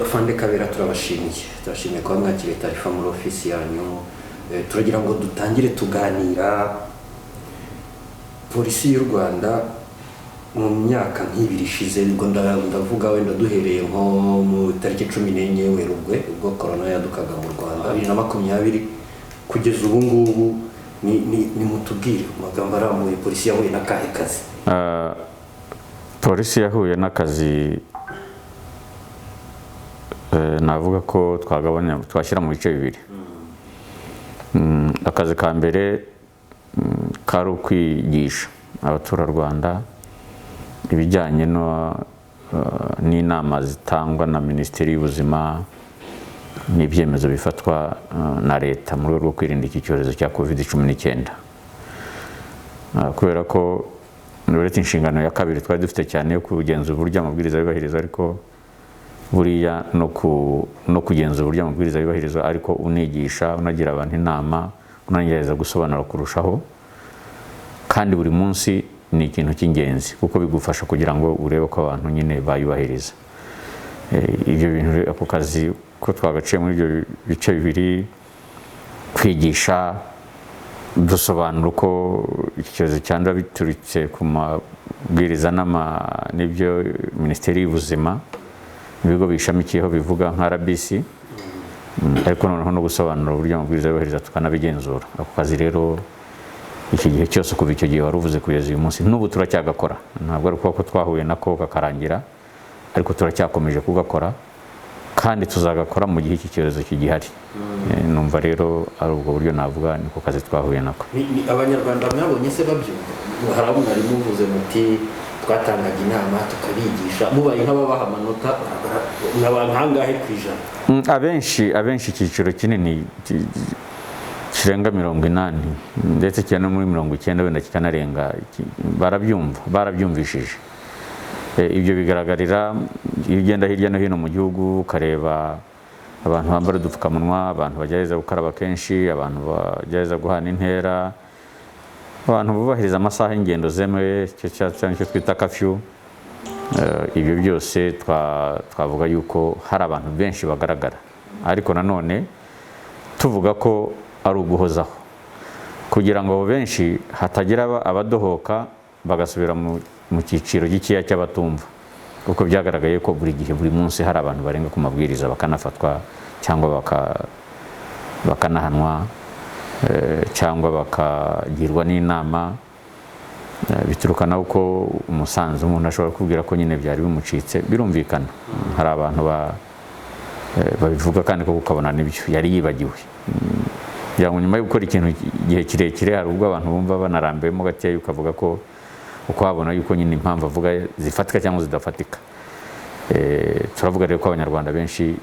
Afande Kabera, turabashimiye, turashimiye kuba mwakiriye Taarifa muri ofisi yanyu. Turagira ngo dutangire tuganira. Polisi y'u Rwanda mu myaka nk'ibiri ishize, ubwo ndavuga wenda duhereye nko mu tariki 14 Werurwe, ubwo korona yadukaga mu Rwanda 2020, kugeza ubu ngubu, ni mutubwire mu magambo arambuye, polisi yahuye n'akahe kazi? Polisi yahuye n'akazi, navuga ko twagabanya, twashyira mu bice bibiri. Akazi ka mbere kari ukwigisha abaturarwanda ibijyanye n'inama zitangwa na Minisiteri y'Ubuzima n'ibyemezo bifatwa na leta mu rwego rwo kwirinda iki cyorezo cya COVID-19. Kubera ko uretse inshingano ya kabiri twari dufite cyane yo kugenzura uburyo amabwiriza yubahirizwa, ariko buriya no kugenzura uburyo amabwiriza yubahirizwa, ariko unigisha, unagira abantu inama, unagerageza gusobanura kurushaho, kandi buri munsi ni ikintu cy'ingenzi, kuko bigufasha kugira ngo urebe ko abantu nyine bayubahiriza. Ibyo bintu rero, ako kazi ko twagaciye muri ibyo bice bibiri: kwigisha, dusobanura uko iki cyorezo cyandura biturutse ku mabwiriza n'ibyo Minisiteri y'Ubuzima, ibigo bishamikiyeho bivuga nka RBC, ariko noneho no gusobanura uburyo amabwiriza yubahiriza, tukanabigenzura. Ako kazi rero, iki gihe cyose, kuva icyo gihe wari uvuze kugeza uyu munsi, n'ubu turacyagakora. Ntabwo ari ukuvuga ko twahuye nako kakarangira, ariko turacyakomeje kugakora kandi tuzagakora mu gihe iki cyorezo kigihari. Numva rero ari ubwo buryo navuga, niko kazi twahuye nako. Ni Abanyarwanda mwabonye se babyumva? Hari abo mwari muvuze muti twatangaga inama, tukabigisha, mubaye nk'ababaha amanota, nkaba nkangahe ku ijana? Abenshi, icyiciro kinini kirenga 80, ndetse kigera no muri 90, wenda kikanarenga, barabyumva, barabyumvishije. Ibyo bigaragarira iyo ugenda hirya no hino mu gihugu, ukareba abantu bambara udupfukamunwa, abantu bagerageza gukaraba kenshi, abantu bagerageza guhana intera, abantu bubahiriza amasaha y'ingendo zemewe, icyo cyangwa icyo twita curfew. Ibyo byose twavuga yuko hari abantu benshi bagaragara, ariko nanone tuvuga ko ari uguhozaho kugira ngo abo benshi hatagira abadohoka bagasubira mu cyiciro gikeya cy'abatumva, kuko byagaragaye ko buri gihe, buri munsi, hari abantu barenga ku mabwiriza bakanafatwa cyangwa bakanahanwa, cyangwa bakagirwa n'inama. Bituruka nawe uko umusanzu umuntu ashobora kubwira ko nyine byari bimucitse, birumvikana. Hari abantu babivuga kandi koko ukabona nibyo, yari yibagiwe. Kugira ngo nyuma yo gukora ikintu igihe kirekire, hari ubwo abantu bumva banarambiwemo gakeya, ukavuga ko uko wabona yuko nyine impamvu avuga zifatika cyangwa zidafatika. Turavuga rero ko Abanyarwanda benshi,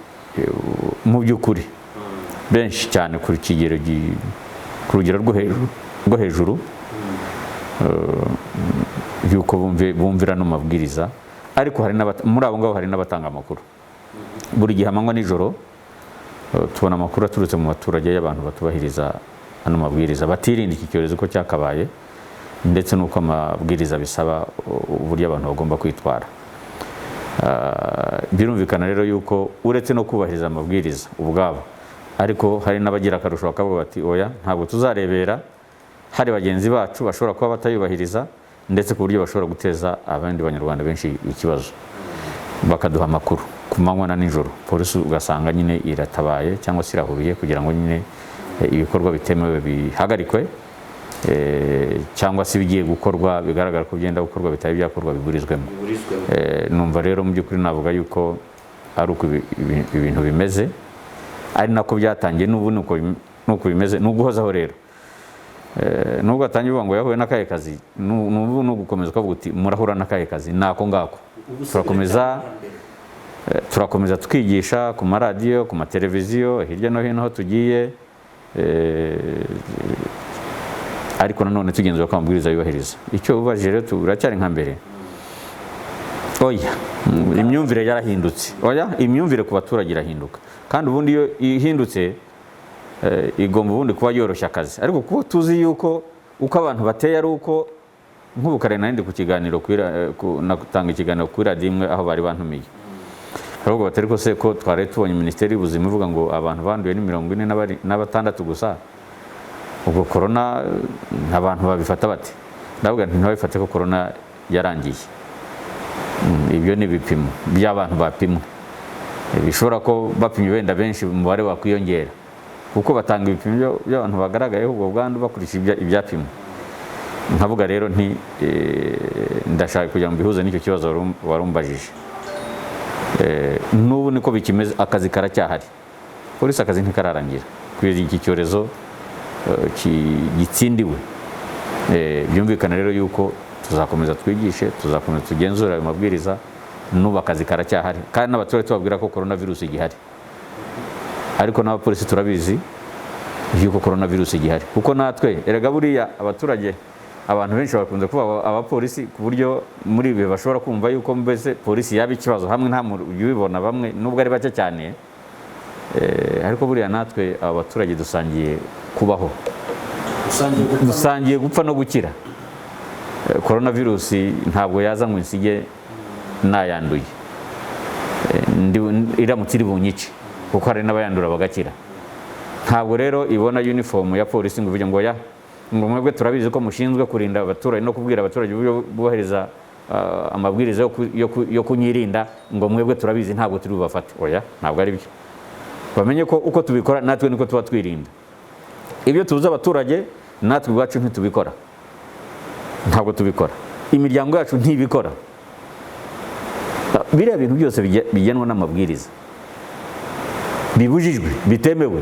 mu by'ukuri benshi cyane, ku kigero ku rugero rwo hejuru, yuko bumvira no mabwiriza, ariko hari muri abo ngabo hari n'abatanga amakuru buri gihe, amanywa nijoro. Tubona amakuru aturutse mu baturage y'abantu batubahiriza ano mabwiriza, batirinda iki cyorezo uko cyakabaye, ndetse n'uko amabwiriza bisaba uburyo abantu bagomba kwitwara. Birumvikana rero yuko uretse no kubahiriza amabwiriza ubwabo, ariko hari n'abagira akarusho, bakavuga bati: "Oya, ntabwo tuzarebera hari bagenzi bacu bashobora kuba batayubahiriza, ndetse ku buryo bashobora guteza abandi Banyarwanda benshi ikibazo", bakaduha amakuru ku manywa na nijoro. Polisi ugasanga nyine iratabaye cyangwa se irahuruye kugira ngo nyine ibikorwa bitemewe bihagarikwe, cyangwa se ibigiye gukorwa bigaragara ko byenda gukorwa bitari byakorwa biburizwemo. Biburizwemo. Numva rero mu by'ukuri navuga yuko ari uko ibintu bimeze, ari nako byatangiye, n'ubu nuko bimeze, ni uguhozaho rero. Nubwo watangiye uvuga ngo yahuye n'akahe kazi, n'ubu ni ugukomeza ukavuga uti murahura n'akahe kazi, ni ako ngako. Ubu se Turakomeza, biracyari mbere? Turakomeza tukigisha ku maradiyo, ku mateleviziyo, hirya no hino aho tugiye, ariko nanone tugenzura ko amabwiriza yubahiriza. Icyo ubajije rero, turacyari nka mbere? Oya, imyumvire yarahindutse. Oya, imyumvire ku baturage irahinduka, kandi ubundi iyo ihindutse, igomba ubundi kuba yoroshya akazi, ariko kuko tuzi yuko uko abantu bateye ari uko. Nk'ubu kare nari ndi ku kiganiro natanga ikiganiro kuri radiyo imwe aho bari bantumiye. Ahubwo batari ko se ko twari tubonye Minisiteri y'Ubuzima ivuga ngo abantu banduye ni 46 gusa, ubwo korona abantu babifata bate? Ndavuga nti ntibabifate ko korona yarangiye. Ibyo ni ibipimo by'abantu bapimwe, bishobora ko bapimye wenda benshi umubare wakwiyongera, kuko batanga ibipimo by'abantu bagaragayeho ubwo bwandu bakurikije ibyapimwe. Nkavuga rero nti ndashaka kugira ngo mbihuze n'icyo kibazo warumbajije. N'ubu niko bikimeze, akazi karacyahari, polisi akazi ntikararangira kugeza iki cyorezo gitsindiwe. Byumvikana rero yuko tuzakomeza twigishe, tuzakomeza tugenzure ayo mabwiriza. N'ubu akazi karacyahari, kandi n'abaturage tubabwira ko korona virusi igihari, ariko n'abapolisi turabizi yuko korona virusi igihari, kuko natwe erega buriya abaturage, abantu benshi bakunze kuba abapolisi ku buryo muri ibi bashobora kumva yuko mbese polisi yaba ikibazo hamwe nta muntu ubibona, bamwe nubwo ari bake cyane, ariko buriya natwe aba baturage dusangiye kubaho, dusangiye gupfa no gukira. Korona virusi ntabwo yaza ngo insige nayanduye, iramutse iri bunyice, kuko hari n'abayandura bagakira. Ntabwo rero ibona uniform ya polisi ngo ivuge ngo ya ngo mwebwe turabizi ko mushinzwe kurinda abaturage no kubwira abaturage uburyo bubahiriza amabwiriza yo kunyirinda, ngo mwebwe turabizi ntabwo turi bubafate. Oya, ntabwo ari byo. Bamenye ko uko tubikora natwe niko tuba twirinda. Ibyo tubuza abaturage natwe ubwacu ntitubikora, ntabwo tubikora, imiryango yacu ntibikora. Biriya bintu byose bigenwa n'amabwiriza bibujijwe, bitemewe,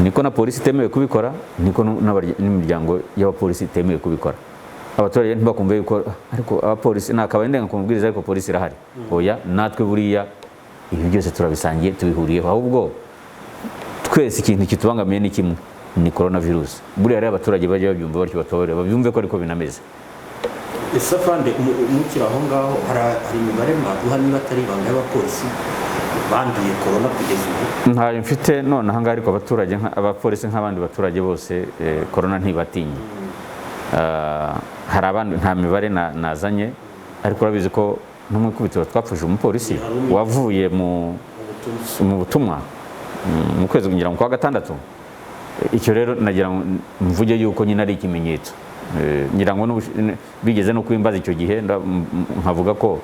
niko na polisi itemewe kubikora, niko n'imiryango y'abapolisi itemewe kubikora. Abaturage ntibakumve yuko ariko abapolisi nakabaye ndenga ku mabwiriza ariko polisi irahari. Oya, natwe buriya ibi byose turabisangiye, tubihuriyeho. Ahubwo twese ikintu kitubangamiye ni kimwe, ni korona virusi. Buriya rero abaturage bajya babyumva batyo, batoborera babyumve ko ariko binameze. Ese afande, mukiri aho ngaho, hari imibare mwaduha, niba atari ibanga, y'abapolisi banduye korona kugeza ubu? Ntayo mfite none aha ngaha, ariko abaturage abapolisi nk'abandi baturage bose, korona ntibatinye. Hari abandi nta mibare nazanye, ariko urabizi ko no mu ikubitiro twapfushije umupolisi wavuye mu butumwa mu kwezi ngira ngo kwa gatandatu. Icyo rero nagira ngo mvuge yuko nyine ari ikimenyetso. Ngira ngo bigeze no kwimbaza icyo gihe, nkavuga ko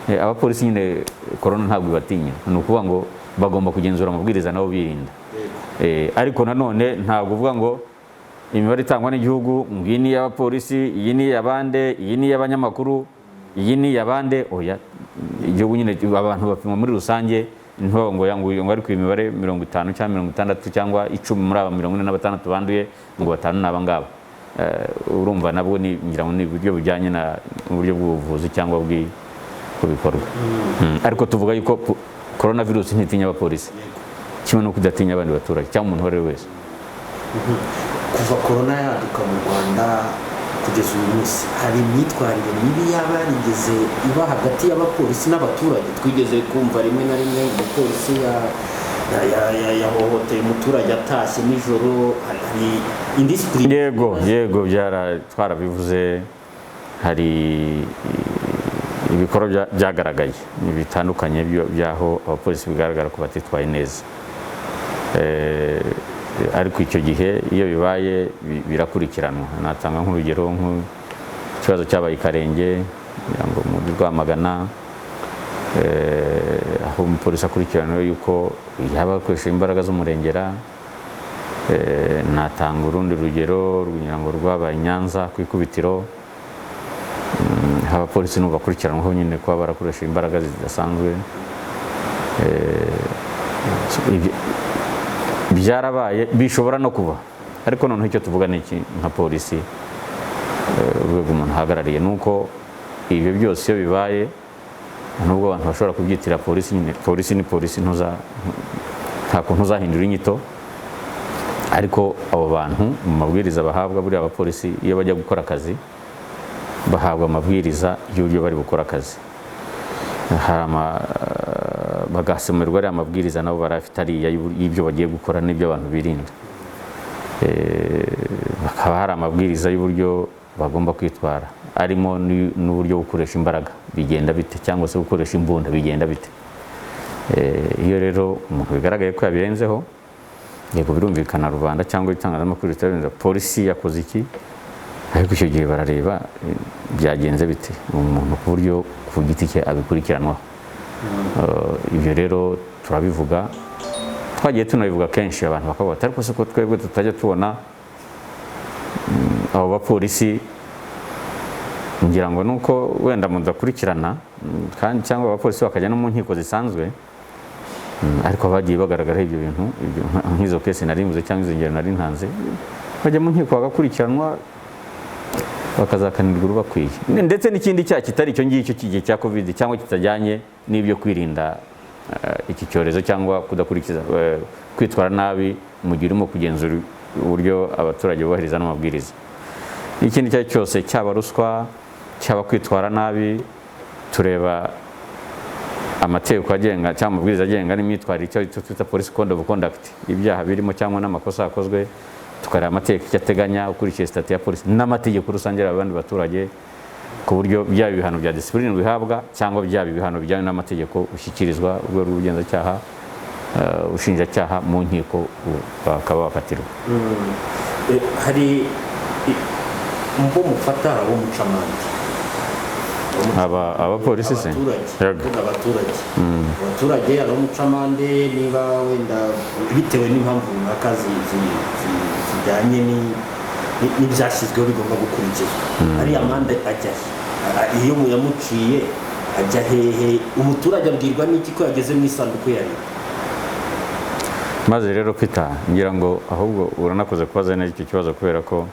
abapolisi nyine korona ntabwo ibatinya, ni ukuvuga ngo bagomba kugenzura amabwiriza nabo birinda. Ariko nanone ntabwo uvuga ngo imibare itangwa n'igihugu ngo iyi ni iy'abapolisi, iyi ni iy'abande, iyi ni iy'abanyamakuru, iyi ni iy'abande. Oya, igihugu nyine abantu bapimwa muri rusange, ntibavuga ngo ngo ngo ariko imibare 50 cyangwa 60 cyangwa 10 muri aba 46 banduye, ngo batanu ni aba ngaba. Urumva nabwo ni ngira ngo ni uburyo bujyanye na uburyo bw'ubuvuzi cyangwa bw'ibikorwa. Ariko tuvuga yuko coronavirus ntitinya abapolisi kimwe no kudatinya abandi baturage cyangwa umuntu uwo ari we wese. Kuva korona yaduka mu Rwanda kugeza uyu munsi, hari imyitwarire mibi yaba yarigeze iba hagati y'abapolisi n'abaturage? Twigeze kumva rimwe na rimwe umupolisi yahohoteye umuturage atashye nijoro, hari indiscipline. Yego, twarabivuze, hari ibikorwa byagaragaye bitandukanye by'aho abapolisi bigaragara ko batitwaye neza. Ariko icyo gihe iyo bibaye birakurikiranwa. Natanga nk'urugero nk'ikibazo cyabaye i Karenge, ngira ngo muri Rwamagana, aho umupolisi akurikiranyweho yuko yaba akoresheje imbaraga z'umurengera. Natanga urundi rugero ngira ngo rwabaye i Nyanza ku ikubitiro, aho abapolisi n'ubu bakurikiranweho nyine kuba barakoresha imbaraga zidasanzwe. Byarabaye, bishobora no kuba, ariko noneho icyo tuvuga ni iki nka polisi, urwego umuntu ahagarariye, ni uko ibyo byose iyo bibaye, nubwo abantu bashobora kubyitira polisi, nyine polisi ni polisi, nta kuntu uzahindura inyito. Ariko abo bantu mu mabwiriza bahabwa, buriya abapolisi iyo bajya gukora akazi bahabwa amabwiriza y'uburyo bari gukora akazi, hari bagasomerwa ariya mabwiriza nabo barafite ariya y'ibyo bagiye gukora n'ibyo abantu birinda. Hakaba hari amabwiriza y'uburyo bagomba kwitwara, arimo n'uburyo gukoresha imbaraga bigenda bite, cyangwa se gukoresha imbunda bigenda bite. Iyo rero umuntu bigaragaye ko yabirenzeho, yego birumvikana rubanda cyangwa itangazamakuru ritarenza polisi yakoze iki, ariko icyo gihe barareba byagenze bite umuntu ku buryo ku giti cye abikurikiranwaho. Ibyo rero turabivuga, twagiye tunabivuga kenshi, abantu bakavuga bati ariko se ko twebwe tutajya tubona abo bapolisi, ngira ngo nuko wenda mudakurikirana, kandi cyangwa abapolisi bakajya no mu nkiko zisanzwe, ariko bagiye bagaragaraho ibyo bintu, nk'izo kesi nari mvuze cyangwa izo ngero nari ntanze, bajya mu nkiko bagakurikiranwa bakazakanirwa urubakwiye. Ndetse n'ikindi cyaha kitari icyo ngicyo cy'igihe cya Covid cyangwa kitajyanye n'ibyo kwirinda iki cyorezo cyangwa kudakurikiza, kwitwara nabi mu gihe urimo kugenzura uburyo abaturage bubahiriza n'amabwiriza. Ikindi icyo ari cyo cyose, cyaba ruswa, cyaba kwitwara nabi, tureba amategeko agenga cyangwa amabwiriza agenga n'imyitwarire, icyo twita police code of conduct, ibyaha birimo cyangwa n'amakosa yakozwe, tukareba amategeko icyo ateganya ukurikije sitati ya polisi n'amategeko rusange areba abandi baturage, ku buryo byaba ibihano bya discipline bihabwa cyangwa byaba ibihano bijyanye n'amategeko ushyikirizwa urwego rw'ubugenzacyaha, ubushinjacyaha mu nkiko, bakaba bakatirwa. Hari mbo mufata, hari abo muca amande? Abapolisi se? Abaturage. Yego. Kuvuga abaturage, hari abo muca amande niba wenda bitewe n'impamvu runaka zijyanye n'ibyashyizweho bigomba gukurikizwa, ariya mande ajya he? Iyo muyamuciye ajya hehe? Umuturage abwirwa n'iki ko yageze mu isanduku ya leta? Maze rero Peter, ngira ngo ahubwo uranakoze kubaza neza icyo kibazo, kubera ko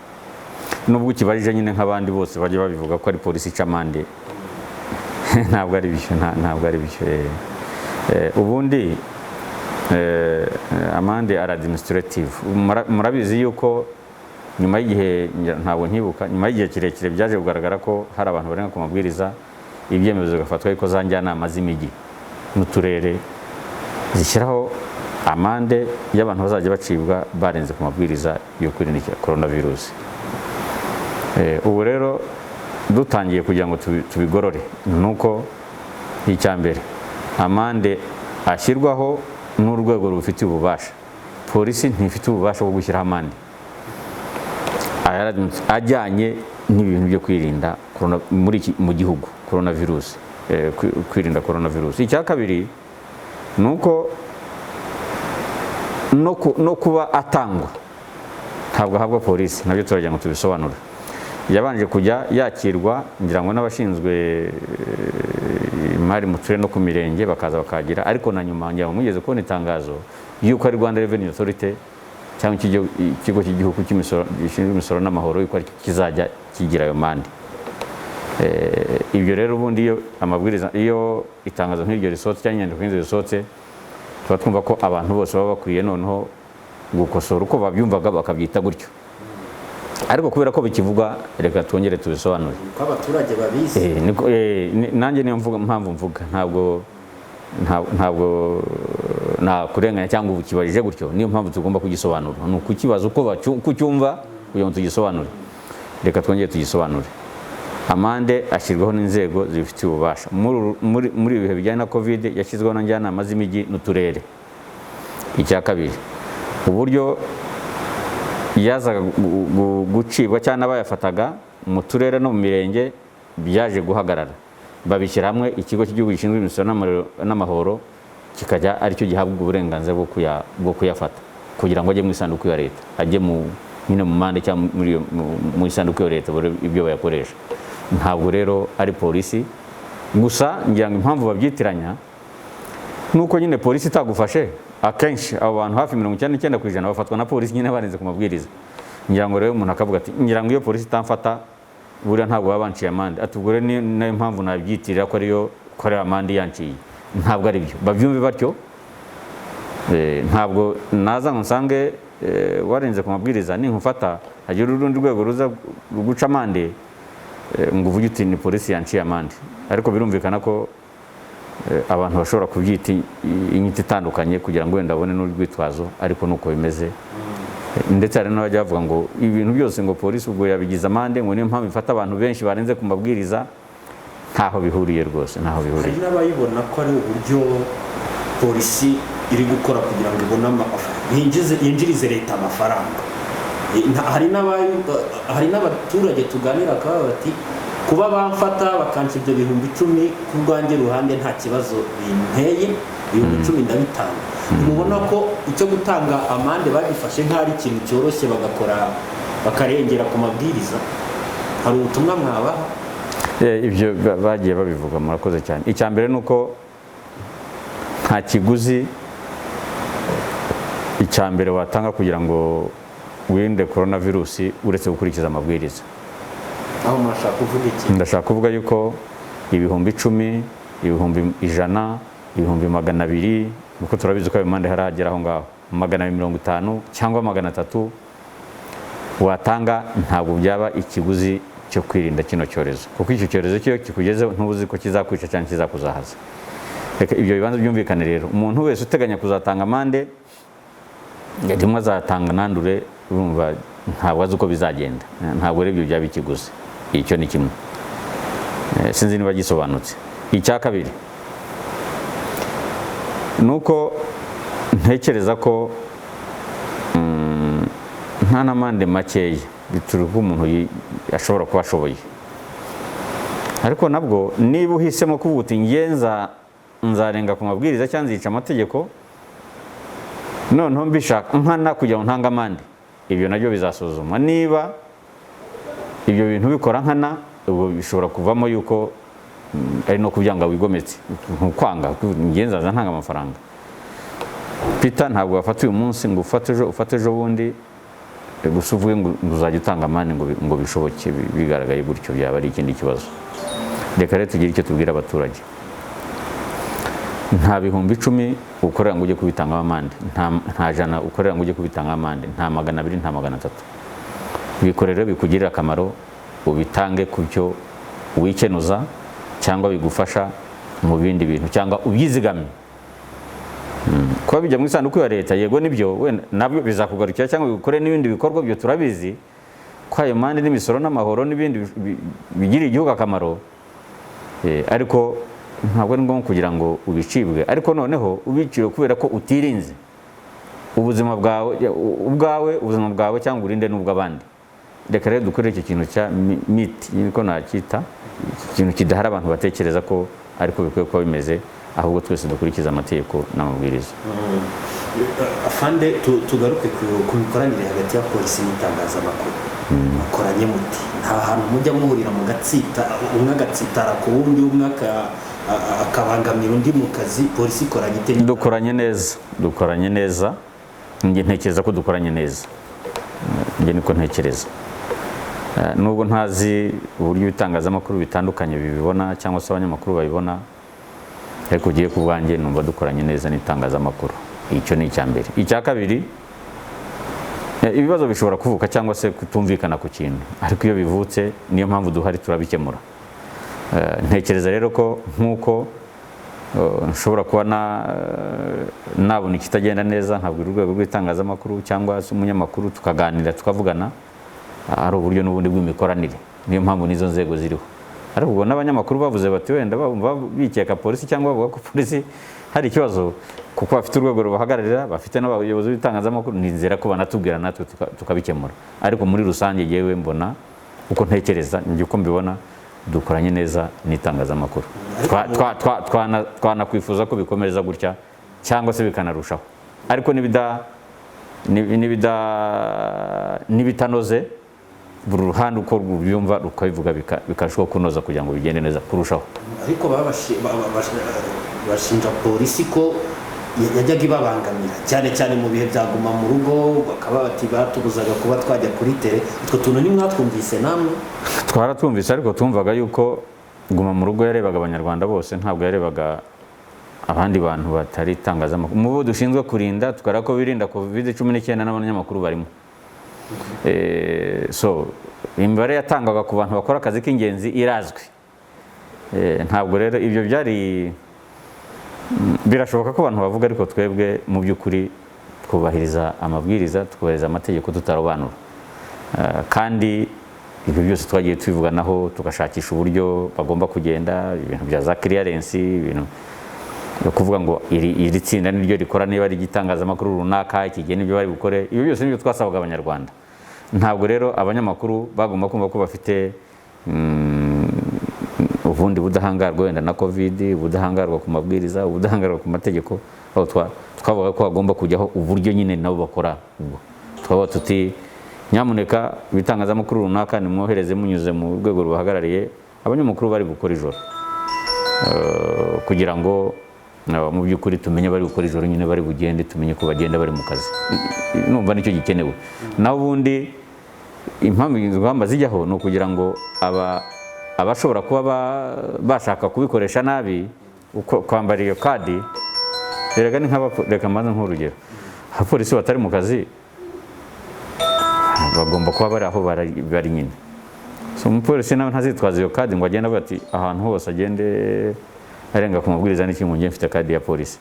nubwo ukibajije nyine nk'abandi bose bajya babivuga ko ari polisi ica amande, ntabwo ari byo, ntabwo ari byo. Ubundi amande ari administrative. Murabizi yuko nyuma y'igihe, ntabwo nkibuka, nyuma y'igihe kirekire byaje kugaragara ko hari abantu barenga ku mabwiriza, ibyemezo bigafatwa yuko za njyanama z'imijyi n'uturere zishyiraho amande y'abantu bazajya bacibwa barenze ku mabwiriza yo kwirinda coronavirus. Ubu rero dutangiye kugira ngo tubigorore, nuko icya mbere amande ashyirwaho n'urwego rubifitiye ububasha. Polisi ntifite ububasha bwo gushyiraho amande ajyanye n'ibintu byo kwirinda corona, muri iki, mu gihugu coronavirus, kwirinda coronavirus. Icya kabiri nuko no kuba atangwa ntabwo ahabwa polisi, nabyo turagira ngo tubisobanure. Yabanje kujya yakirwa ngira ngo n'abashinzwe imari mu turere no ku mirenge, bakaza bakagira, ariko na nyuma ngira ngo mugeze kubona itangazo yuko ari Rwanda Revenue Authority cyangwa ikigo cy'igihugu cy'imisoro gishinzwe imisoro n'amahoro, yuko ari kizajya kigira ayo mande. Ibyo rero ubundi iyo amabwiriza, iyo itangazo nk'iryo risohotse cyangwa inyandiko nk'izo zisohotse, tuba twumva ko abantu bose baba bakwiye noneho gukosora uko babyumvaga bakabyita gutyo. Ariko kubera ko bikivugwa, reka twongere tubisobanure ko abaturage babizi. Niko, nanjye niyo mvuga, mpamvu mvuga ntabwo nakurenganya cyangwa ukibajije gutyo, niyo mpamvu tugomba kugisobanura. Ni ukukibaza uko ucyumva kugira ngo tugisobanure. Reka twongere tugisobanure. Amande ashyirwaho n'inzego zibifitiye ububasha. Muri ibi bihe bijyanye na Covid yashyizweho na njyanama z'imijyi n'uturere. Icya kabiri, uburyo yazaga gucibwa cyangwa n'abayafataga mu turere no mu mirenge byaje guhagarara, babishyira hamwe, ikigo cy'igihugu gishinzwe imisoro n'amahoro kikajya aricyo gihabwa uburenganzira bwo kuyafata kugira ngo ajye mu isanduku ya leta, ajye mu nyine mu mande cyangwa mu isanduku ya leta ibyo bayakoresha. Ntabwo rero ari polisi gusa. Ngira ngo impamvu babyitiranya nuko nyine polisi itagufashe, akenshi abo bantu hafi 99% bafatwa na polisi nyine barenze ku mabwiriza. Ngira ngo rero umuntu akavuga ati ngira ngo iyo polisi itamfata buriya ntabwo baba banciye amande, ati ubwo rero nayo mpamvu nabyitirira ko ariyo ko ari amande yanciye. Ntabwo ari byo, babyumve batyo. Ntabwo naza ngo nsange warenze ku mabwiriza, ninkufata hagira urundi rwego ruza guca amande, ngo uvuge uti ni polisi yanciye amande. Ariko birumvikana ko abantu bashobora kubyita inyito itandukanye kugira ngo wenda babone n'urwitwazo, ariko nuko bimeze. Ndetse hari n'abajya bavuga ngo ibintu byose ngo polisi ubwo yabigize amande, ngo niyo mpamvu ifata abantu benshi barenze ku mabwiriza. Ntaho bihuriye rwose, ntaho bihuriye. Hari n'abayibona ko ari uburyo Polisi iri gukora kugira ngo ibone yinjirize leta amafaranga. Hari n'abaturage tuganira bakaba bati kuba bamfata bakanca ibyo 10,000, ku rwanjye ruhande nta kibazo binteye, 10,000 ndabitanga. Mubona ko icyo gutanga amande bagifashe nk'aho ari ikintu cyoroshye, bagakora bakarengera ku mabwiriza. Hari ubutumwa mwabaha? Ibyo bagiye babivuga. Murakoze cyane. Icya mbere ni uko nta kiguzi icya mbere watanga kugira ngo wirinde korona virusi uretse gukurikiza amabwiriza. Aho murashaka kuvuga iki? Ndashaka kuvuga yuko 10,000, 100,000, 200,000, kuko turabizi ko ayo mande haragera aho ngaho 250 cyangwa 300 watanga, ntabwo byaba ikiguzi cyo kwirinda kino cyorezo, kuko icyo cyorezo cyo kikugezeho ntuzi ko kizakwica cyangwa kizakuzahaza. Reka ibyo bibanza byumvikane rero. Umuntu wese uteganya kuzatanga amande, rimwe azatanga nandure, urumva ntabwo azi uko bizagenda. Ntabwo rero ibyo byaba ikiguzi. Icyo ni kimwe. Sinzi niba gisobanutse. Icya kabiri ni uko ntekereza ko nta n'amande makeya bituruka umuntu ashobora kuba ashoboye, ariko nabwo niba uhisemo kuvuga uti ngenza nzarenga ku mabwiriza cyangwa nzica amategeko, noneho mbishaka nkana kugira ngo ntange amande, ibyo nabyo bizasuzumwa. Niba ibyo bintu bikora nkana, ubwo bishobora kuvamo yuko ari no kubyanga wigometse, ntukwanga ngenza nza ntanga amafaranga. Peter, ntabwo wafata uyu munsi ngo ufate ejo, ufate ejo bundi gusa uvuge ngo uzajya utanga amande ngo bishoboke. Bigaragaye gutyo byaba ari ikindi kibazo. Reka rero tugire icyo tubwira abaturage. Nta 10,000 ukorera ngo ujye kubitangamo amande, nta 100 ukorera ngo ujye kubitangamo amande, nta 200, nta 300. Bikorere bikugirira akamaro, ubitange ku byo wikenuza cyangwa bigufasha mu bindi bintu, cyangwa ubyizigame. Kuba bijya mu isanduku ya leta, yego nibyo, wenda nabyo bizakugarukira cyangwa bikore n'ibindi bikorwa. Byo turabizi ko ayo mande n'imisoro n'amahoro n'ibindi bigirira igihugu akamaro. Ariko ntabwo ari ngombwa kugira ngo ubicibwe, ariko noneho ubicire kubera ko utirinze ubuzima bwawe ubwawe, ubuzima bwawe cyangwa urinde n'ubw'abandi. Reka rero dukore icyo kintu cya miti, niko nacyita, ikintu kidahari abantu batekereza ko ariko bikwiye kuba bimeze, ahubwo twese dukurikiza amategeko n'amabwiriza. Afande, tugaruke ku mikoranire hagati ya polisi n'itangazamakuru. Mukoranye muti? Nta hantu mujya muhurira mu gatsita, umwe agatsitara ku wundi, umwe akabangamira undi mu kazi? Polisi ikoranye ite? Dukoranye neza, dukoranye neza. Njye ntekereza ko dukoranye neza, njye niko ntekereza. Nubwo ntazi uburyo ibitangazamakuru bitandukanye bibibona cyangwa se abanyamakuru babibona, ariko ugiye ku bwanjye numva dukoranye neza n'itangazamakuru. Icyo ni icya mbere. Icya kabiri, ibibazo bishobora kuvuka cyangwa se kutumvikana ku kintu, ariko iyo bivutse niyo mpamvu duhari, turabikemura. Ntekereza rero ko nk'uko nshobora kuba nabona ikitagenda neza nkabwira urwego rw'itangazamakuru cyangwa se umunyamakuru, tukaganira, tukavugana, ari uburyo n'ubundi bw'imikoranire. Niyo mpamvu n'izo nzego ziriho. Ariko ubwo n'abanyamakuru bavuze bati wenda bumva bikeka polisi cyangwa bavuga ko polisi hari ikibazo, kuko bafite urwego rubahagararira, bafite n'abayobozi b'itangazamakuru, nizera ko banatubwira natwe tukabikemura. Ariko muri rusange yewe mbona uko ntekereza, njye uko mbibona, dukoranye neza n'itangazamakuru. Twanakwifuza ko bikomereza gutya cyangwa se bikanarushaho, ariko n'ibitanoze, buri ruhande uko rubyumva rukabivuga, bikarushaho kunoza kugira ngo bigende neza kurushaho. Ariko bashinja polisi ko yajyaga ibabangamira cyane cyane mu bihe bya guma mu rugo, bakaba bati batubuzaga kuba twajya kuri terrain. Utwo tuntu ntimwatwumvise namwe? Twaratwumvise, ariko tumvaga yuko guma mu rugo yarebaga Abanyarwanda bose, ntabwo yarebaga abandi bantu batari itangazamakuru. Mu bo dushinzwe kurinda, tukareba ko birinda COVID-19, n'abanyamakuru barimo. So imibare yatangwaga ku bantu bakora akazi k'ingenzi irazwi. Ntabwo rero ibyo byari birashoboka ko abantu bavuga, ariko twebwe mu by'ukuri twubahiriza amabwiriza, twubahiriza amategeko tutarobanura. Kandi ibyo byose twagiye tubivuganaho, tugashakisha uburyo bagomba kugenda, ibintu bya za clearance, ibintu Ni ukuvuga ngo iri tsinda niryo rikora, niba ari igitangazamakuru runaka, iki gihe nibyo bari bukore. Ibyo byose nibyo twasabaga Abanyarwanda. Ntabwo rero abanyamakuru bagomba kumva ko bafite ubundi budahangarwa wenda na COVID, ubudahangarwa ku mabwiriza, ubudahangarwa ku mategeko. Aho twavuga ko hagomba kujyaho uburyo nyine nabo bakora. Ubwo twavuga tuti: "Nyamuneka ibitangazamakuru runaka nimwohereze munyuze mu rwego rubahagarariye abanyamakuru bari gukora ijoro," kugira ngo mu by'ukuri tumenye bari gukora ijoro nyine, bari bugende, tumenye ko bagenda bari mu kazi. Numva nicyo gikenewe. Naho ubundi impamvu ingamba zijyaho ni ukugira ngo abashobora kuba bashaka kubikoresha nabi, uko kwambara iyo kadi. Erega ni reka mbanze nk'urugero, abapolisi batari mu kazi bagomba kuba bari aho bari nyine. So umupolisi nawe ntazitwaza iyo kadi ngo agende avuga ati ahantu hose agende arenga ku mabwiriza n'iki, ngo njye mfite kadi ya polisi.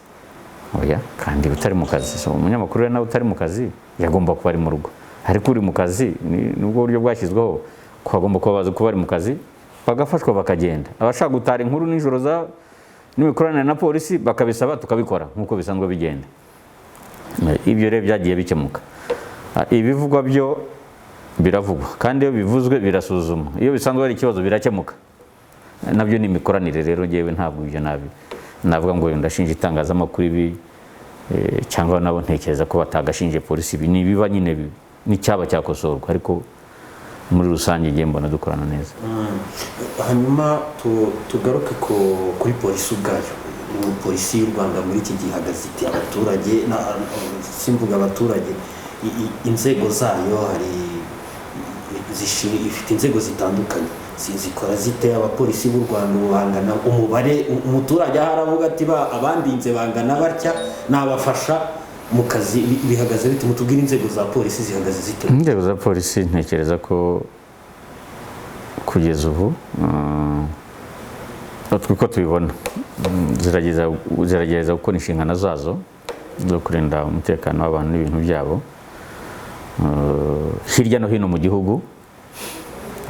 Oya, kandi utari mu kazi. So umunyamakuru rero nawe utari mu kazi yagomba kuba ari mu rugo, ariko uri mu kazi nubwo buryo bwashyizweho ko bagomba kuba bazi ko bari mu kazi, bagafashwa bakagenda. Abashaka gutara inkuru nijoro za n'imikoranire na polisi bakabisaba, tukabikora nk'uko bisanzwe bigenda. Ibyo rero byagiye bikemuka. Ibivugwa byo biravugwa, kandi iyo bivuzwe birasuzumwa, iyo bisanzwe ari ikibazo birakemuka. Nabyo ni imikoranire. Rero ngewe ntabwo ibyo nabi navuga ngo ndashinja itangazamakuru ibi, cyangwa nabo ntekereza ko batagashinje polisi ibi. Ni ibiba nyine, n'icyaba cyakosorwa, ariko muri rusange ngiye mbona dukorana neza. Hanyuma tugaruke kuri polisi ubwayo. Polisi y'u Rwanda muri iki gihe ihagaze ite? Abaturage, simvuga abaturage, inzego zayo, hari ifite inzego zitandukanye, zikora zite? Abapolisi b'u Rwanda ubu bangana umubare, umuturage aho aravuga ati ba abandinze bangana batya, nabafasha mu kazi, bihagaze bite? Mutubwire, inzego za polisi zihagaze zite? Inzego za polisi, ntekereza ko kugeza ubu, twe uko tubibona, ziragerageza gukora inshingano zazo zo kurinda umutekano w'abantu n'ibintu byabo hirya no hino mu gihugu.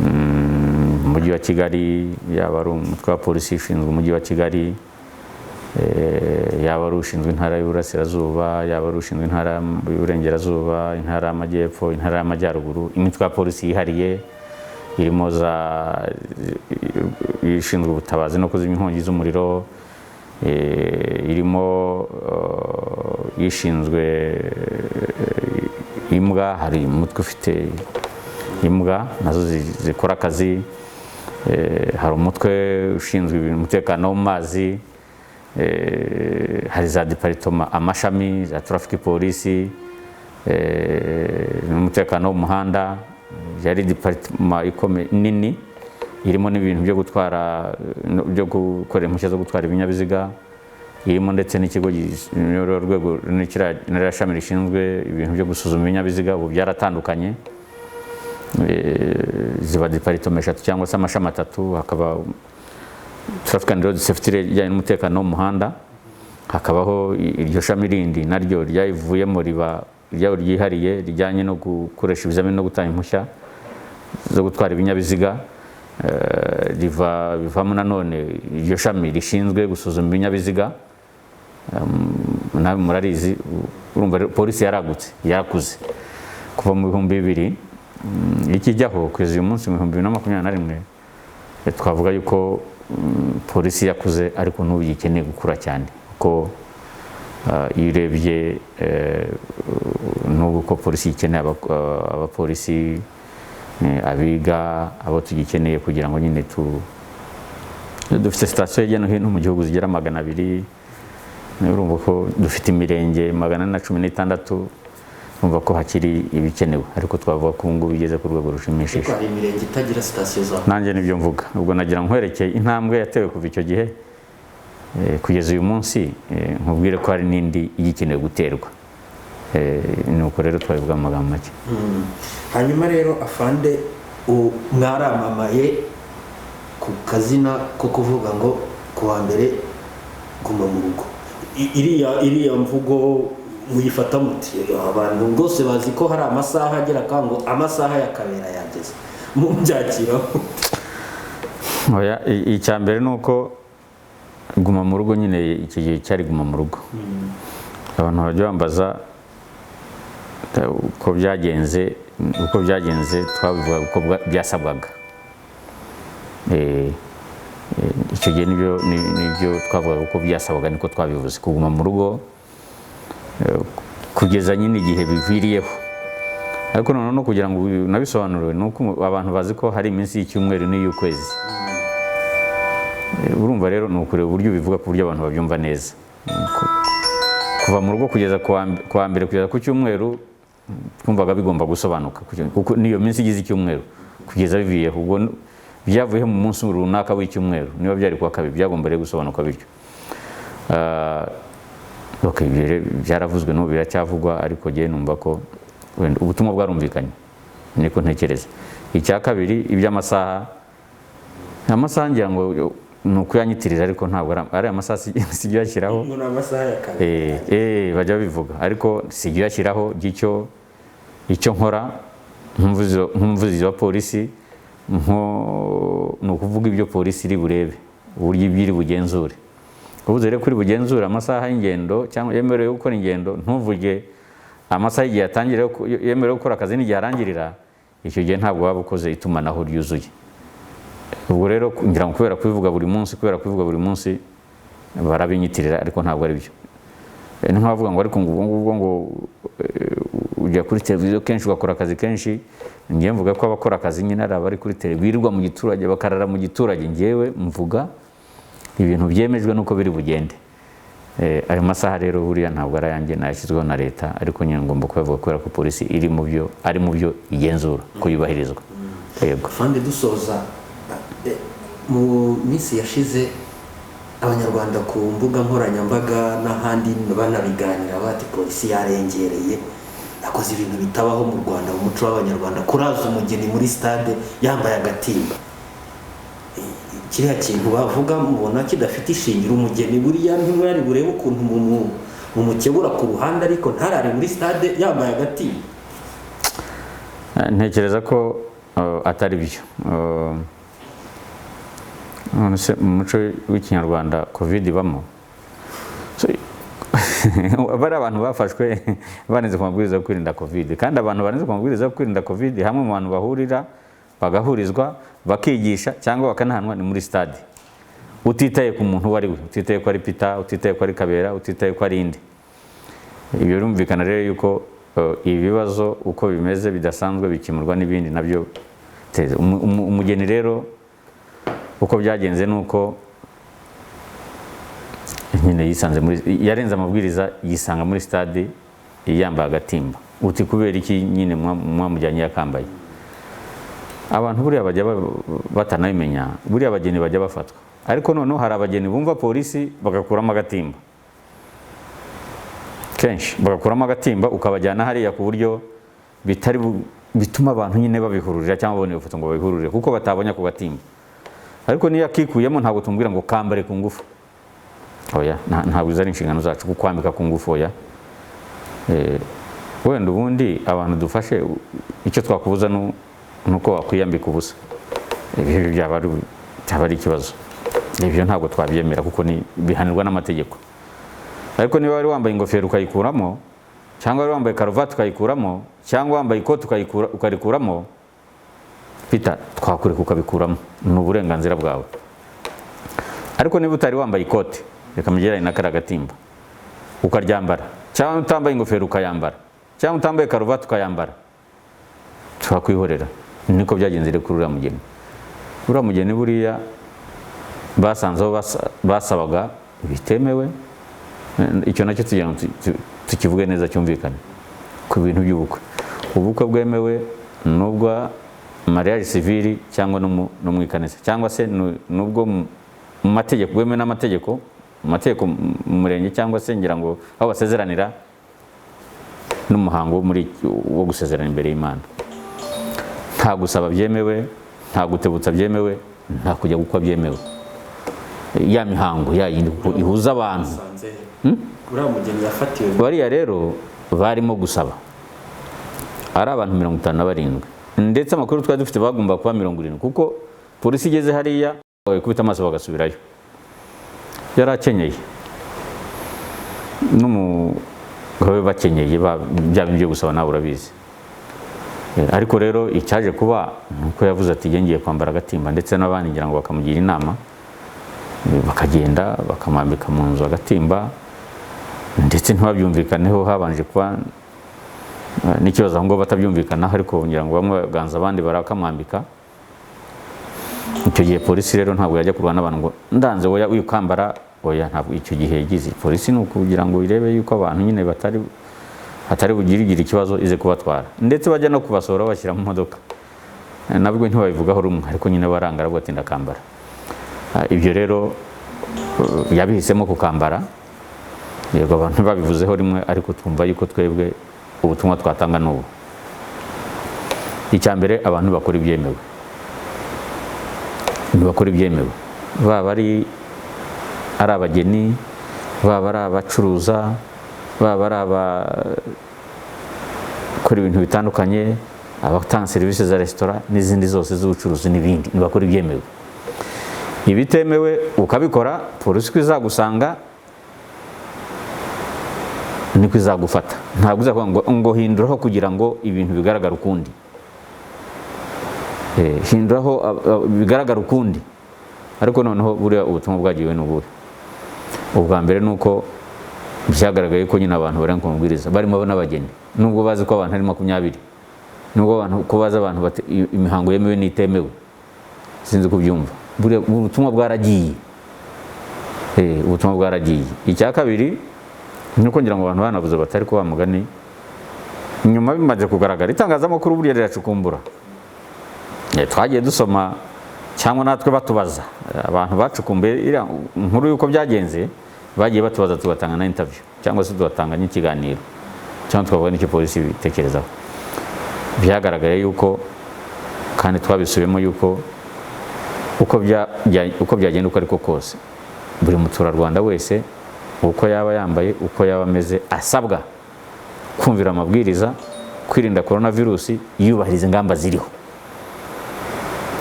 Mu mujyi wa Kigali, yaba ari umutwe wa polisi ushinzwe umujyi wa Kigali, yaba ari ushinzwe intara y'Uburasirazuba, yaba ari ushinzwe intara y'Uburengerazuba, intara y'Amajyepfo, intara y'Amajyaruguru, imitwe ya polisi yihariye irimo za ishinzwe ubutabazi no kuzimya inkongi z'umuriro, irimo ishinzwe imbwa, hari umutwe ufite imbwa nazo zikora akazi, hari umutwe ushinzwe umutekano wo mu mazi, hari za département, amashami za traffic polisi n'umutekano wo mu muhanda. Yari département ikomeye nini, irimo n'ibintu byo gutwara, byo gukora impushya zo gutwara ibinyabiziga, irimo ndetse n'ikigo n'urwego n'iriya shami rishinzwe ibintu byo gusuzuma ibinyabiziga. Ubu byaratandukanye, ziba département eshatu cyangwa se amashami atatu. Hakaba traffic and road safety rijyanye n'umutekano wo mu muhanda, hakabaho iryo shami rindi naryo ryayivuyemo riba ryabo ryihariye rijyanye no gukoresha ibizamini no gutanga impushya zo gutwara ibinyabiziga, riva bivamo nanone iryo shami rishinzwe gusuzuma ibinyabiziga. Nawe murarizi. Urumva rero polisi yaragutse, yarakuze kuva mu 2000 ikijyaho kugeza uyu munsi mu 2021. Twavuga yuko polisi yakuze, ariko n'ubu ikeneye gukura cyane, kuko iyo urebye n'ubu ko polisi ikeneye abapolisi, abiga, abo tugikeneye kugira ngo nyine tu dufite sitasiyo hirya no hino mu gihugu zigera 200. Urumva ko dufite imirenge 416. Urumva ko hakiri ibikenewe, ariko twavuga ko ubu ngubu bigeze ku rwego rushimishije. Ariko hari imirenge itagira sitasiyo za Nanjye nibyo mvuga. Ubwo nagira nkwerekeye intambwe yatewe kuva icyo gihe kugeza uyu munsi, nkubwire ko hari n'indi igikenewe guterwa. Ni uko rero twabivuga mu magambo make. Hanyuma rero afande, mwaramamaye ku kazina ko kuvuga ngo ku wa mbere guma mu rugo. Iriya mvugo muyifata muti? Abantu rwose bazi ko hari amasaha agera kandi ngo amasaha ya Kabera yageze, mubyakira mute? Oya, icya mbere ni uko Guma mu rugo nyine, iki gihe cyari guma mu rugo. Abantu bajya bambaza uko byagenze, uko byagenze twabivuga uko byasabwaga. Icyo gihe nibyo twavugaga, uko byasabwaga niko twabivuze, kuguma mu rugo kugeza nyine igihe biviriyeho. Ariko noneho no kugira ngo nabisobanuriwe ni uko abantu bazi ko hari iminsi y'icyumweru n'iy'ukwezi. Urumva rero ni ukureba uburyo ubivuga ku buryo abantu babyumva neza. Kuva mu rugo kugeza ku wa mbere kugeza ku cyumweru, twumvaga bigomba gusobanuka, kuko niyo minsi igize icyumweru kugeza biviyeho. Ubwo byavuyeho mu munsi runaka w'icyumweru, niba byari kuwa kabiri byagomba rero gusobanuka bityo. Okay, ibyo rero byaravuzwe n'ubu biracyavugwa, ariko jyewe numva ko wenda ubutumwa bwarumvikanye, niko ntekereza. Icya kabiri, iby'amasaha, amasaha ngira ngo ni ukuyanyitirira, ariko ntabwo ari amasaha, si jya uyashyiraho. Ngo ni amasaha ya kare. Bajya babivuga, ariko si jya uyashyiraho. Icyo nkora nk'umuvugizi wa polisi ni ukuvuga ibyo polisi iri burebe, uburyo ibyo iri bugenzure. Ubuze rero kuri bugenzure amasaha y'ingendo cyangwa yemerewe gukora ingendo, ntuvuge amasaha y'igihe atangirira yemerewe gukora akazi n'igihe arangirira, icyo gihe ntabwo waba ukoze itumanaho ryuzuye. Ubwo rero ngira ngo kubera kubivuga buri munsi, kubera kubivuga buri munsi barabinyitirira, ariko ntabwo ari byo. Ni nk'abavuga ngo ariko ngo ubwo ngubwo ngo ujya kuri televiziyo kenshi ugakora akazi kenshi. Njyewe mvuga ko abakora akazi nyine ari abari kuri televiziyo, birirwa mu giturage, bakarara mu giturage. Njyewe mvuga ibintu byemejwe nuko biri bugende. Ayo masaha rero buriya ntabwo ari ayanjye, nayashyizweho na leta, ariko nyine ngomba kubivuga kubera ko polisi iri mu byo, ari mu byo igenzura ko yubahirizwa. Yego. Afande, dusoza, mu minsi yashize abanyarwanda ku mbuga nkoranyambaga n'ahandi banabiganira bati polisi yarengereye, yakoze ibintu bitabaho mu Rwanda, mu muco w'abanyarwanda, kuraza umugeni muri stade yambaye agatimba. Kiriya kintu bavuga mubona kidafite ishingiro? Umugeni buriya ntimwari burebe ukuntu mumukebura ku ruhande, ariko ntarare muri stade yambaye agatimba. Ntekereza ko atari byo. None se mu muco w'ikinyarwanda covid ibamo? So, bari abantu bafashwe banenze ku mabwiriza yo kwirinda covid, kandi abantu banenze ku mabwiriza yo kwirinda covid hamwe mu bantu bahurira bagahurizwa bakigisha cyangwa bakanahanwa ni muri stade, utitaye ku muntu uwo ari we, utitaye ko ari Peter, utitaye ko ari Kabera, utitaye ko ari inde. Ibyo birumvikana rero yuko ibibazo uko bimeze bidasanzwe bikemurwa n'ibindi nabyo. Umugeni rero uko byagenze nuko nyine yisanze muri, yarenze amabwiriza yisanga muri stade yambaye agatimba. Uti kubera iki nyine mwamujyanye yakambaye? Abantu buriya bajya batanabimenya, buriya abageni bajya bafatwa, ariko noneho hari abageni bumva polisi bagakuramo agatimba, kenshi bagakuramo agatimba ukabajyana hariya ku buryo bitari bituma abantu nyine babihururira cyangwa babona iyo foto ngo babihururire kuko batabonye ako gatimba. Ariko niyo akikuyemo ntabwo tumubwira ngo kambare ku ngufu, oya, ntabwo izo ari inshingano zacu kukwambika ku ngufu, oya. Wenda ubundi abantu dufashe icyo twakubuza nuko wakwiyambika ubusa, ibyo byaba ari ikibazo, ibyo ntabwo twabyemera kuko ni bihanirwa n'amategeko. Ariko niba wari wambaye ingofero ukayikuramo, cyangwa wari wambaye karuvati ukayikuramo, cyangwa wambaye ikoti ukarikuramo, Peter twakureka ukabikuramo, ni uburenganzira bwawe. Ariko niba utari wambaye ikote, reka mugereranye na kariya gatimba, ukaryambara, cyangwa utambaye ingofero ukayambara, cyangwa utambaye karuvati ukayambara, twakwihorera. Niko byagenze rero kuri uriya mugeni. Uriya mugeni buriya basanze aho basabaga bitemewe, icyo nacyo tugira ngo tukivuge neza cyumvikane ku bintu by'ubukwe. Ubukwe bwemewe n'ubwa mariage civile cyangwa no mu ikanisa, cyangwa se n'ubwo mu mategeko bwemewe n'amategeko, mu mategeko mu murenge, cyangwa se ngira ngo aho basezeranira n'umuhango wo gusezerana imbere y'Imana. Nta gusaba byemewe, nta gutebutsa byemewe, nta kujya gukwa byemewe. Ya mihango ya yindi kuko ihuza abantu. Uriya mugeni yafatiwe. Bariya rero barimo gusaba ari abantu 57, ndetse amakuru twari dufite bagomba kuba 70, kuko polisi igeze hariya bakubita amaso bagasubirayo. Yari akenyeye n'umugabo we bakenyeye, bya bindi byo gusaba nawe urabizi. Ariko rero icyaje kuba nuko yavuze ati ngiye kwambara agatimba, ndetse n'abandi ngira ngo bakamugira inama, bakagenda bakamwambika mu nzu agatimba, ndetse ntibabyumvikaneho, habanje kuba n'ikibazo aho ngo batabyumvikanaho, ariko ngira ngo bamwe baganza abandi barakamwambika. Icyo gihe polisi rero ntabwo yajya kurwana n'abantu ngo ndanze oya wikambara oya, ntabwo icyo gihe yagize. Polisi ni ukugira ngo irebe yuko abantu nyine hatari bugirigire ikibazo ize kubatwara, ndetse bajya no kubasohora bashyira mu modoka, nabwo ntibabivugaho rumwe, ariko nyine baranga aravuga ati ndakambara. Ibyo rero yabihisemo kukambara, yego abantu babivuzeho rimwe, ariko twumva yuko twebwe ubutumwa twatanga n'ubu. Icya mbere, abantu bakora ibyemewe, ntibakora ibyemewe, baba ari abageni, baba ari abacuruza, baba ari abakora ibintu bitandukanye, abatanga serivisi za resitora n'izindi zose z'ubucuruzi n'ibindi, ntibakora ibyemewe. Ibitemewe ukabikora, polisi ko izagusanga niko izagufata. Ntabwo izakuvuga ngo hinduraho kugira ngo ibintu bigaragare ukundi, hinduraho bigaragara ukundi. Ariko noneho buriya ubutumwa bwagiwe n'ubuhe? Ubwa mbere ni uko byagaragaye ko nyine abantu barenga ku mabwiriza, barimo n'abageni, nubwo bazi ko abantu ari 20, nubwo abantu ko bazi abantu imihango yemewe n'itemewe, sinzi kubyumva. Buriya ubutumwa bwaragiye, ubutumwa bwaragiye. Icya kabiri ni uko ngira ngo abantu banavuze batari ko wa mugani, nyuma bimaze kugaragara, itangazamakuru buriya riracukumbura. Twagiye dusoma cyangwa natwe batubaza, abantu bacukumbuye iriya nkuru y'uko byagenze, bagiye batubaza tugatanga na interview cyangwa se tugatanga n'ikiganiro cyangwa tukavuga n'icyo polisi ibitekerezaho. Byagaragaye yuko, kandi twabisubiyemo yuko uko byagenda uko ariko kose, buri muturarwanda wese uko yaba yambaye, uko yaba ameze, asabwa kumvira amabwiriza, kwirinda coronavirus, yubahiriza ingamba ziriho.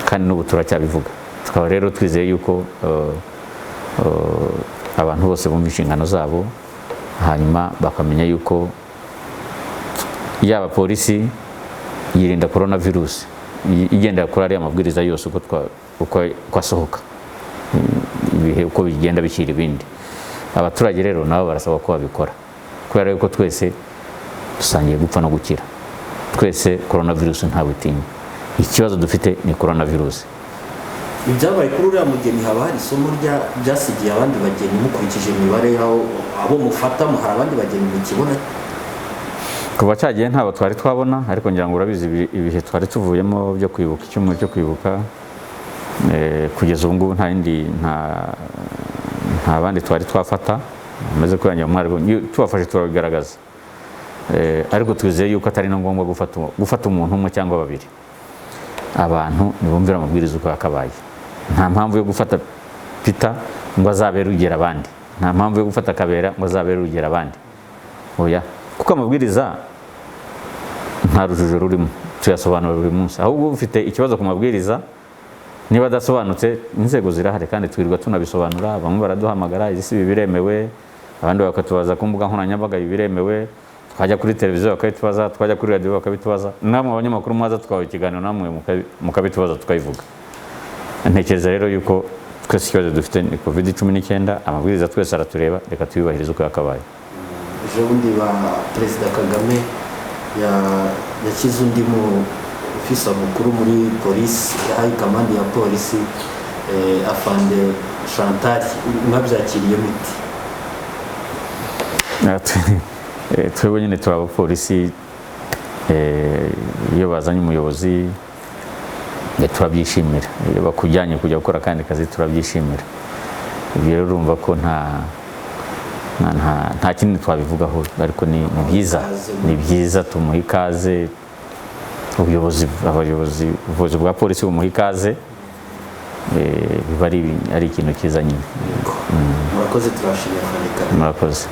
Kandi n'ubu turacyabivuga. Tukaba rero twizeye yuko abantu bose bumva inshingano zabo, hanyuma bakamenya yuko yaba polisi yirinda coronavirus igendera kuri ariya mabwiriza yose uko asohoka, ibihe uko bigenda bishyira ibindi. Abaturage rero nabo barasaba ko babikora, kubera yuko twese dusangiye gupfa no gukira, twese coronavirus ntabwo itinya. Ikibazo dufite ni coronavirus. Ibyabaye kuri uriya mugeni, haba hari isomo ryasigiye abandi bageni mukurikije imibare y'aho abo mufata, hari abandi bageni mukibona? Kuva cyagiye ntabwo twari twabona, ariko ngira ngo urabizi ibihe twari tuvuyemo byo kwibuka, icyumweru cyo kwibuka, kugeza ubu ngubu nta yindi, nta bandi twari twafata bamaze kurangira. Mwari tubafashe turabigaragaza, ariko twizeye yuko atari na ngombwa gufata umuntu umwe cyangwa babiri. Abantu ntibumvira amabwiriza uko yakabaye. Nta mpamvu yo gufata Peter ngo azabere urugero abandi, nta mpamvu yo gufata Kabera ngo azabere urugero abandi, oya, kuko amabwiriza nta rujijo rurimo, tuyasobanura buri munsi. Ahubwo ufite ikibazo ku mabwiriza niba adasobanutse, inzego zirahari kandi twirirwa tunabisobanura. Bamwe baraduhamagara, izi si ibi biremewe, abandi bakatubaza ku mbuga nkoranyambaga ibi biremewe, twajya kuri televiziyo bakabitubaza, twajya kuri radiyo bakabitubaza, namwe abanyamakuru mwaza tukabaha ikiganiro namwe mukabitubaza tukabivuga. Ntekereza rero yuko twese ikibazo dufite ni COVID-19, amabwiriza twese aratureba, reka tuyubahirize uko yakabaye. Ejo bundi ba Perezida Kagame yashyize undi mu ofisa mukuru muri polisi, yahaye command ya polisi, afande Chantal, mwabyakiriye muti? Twebwe nyine turi abapolisi, iyo bazanye umuyobozi turabyishimira, iyo bakujyanye kujya gukora akandi kazi turabyishimira. Ibyo rero urumva ko nta kinini twabivugaho, ariko ni byiza, ni byiza, tumuha ikaze. Ubuyobozi bwa polisi bumuha ikaze, biba ari ikintu cyiza nyine. Murakoze, turashimira. Murakoze.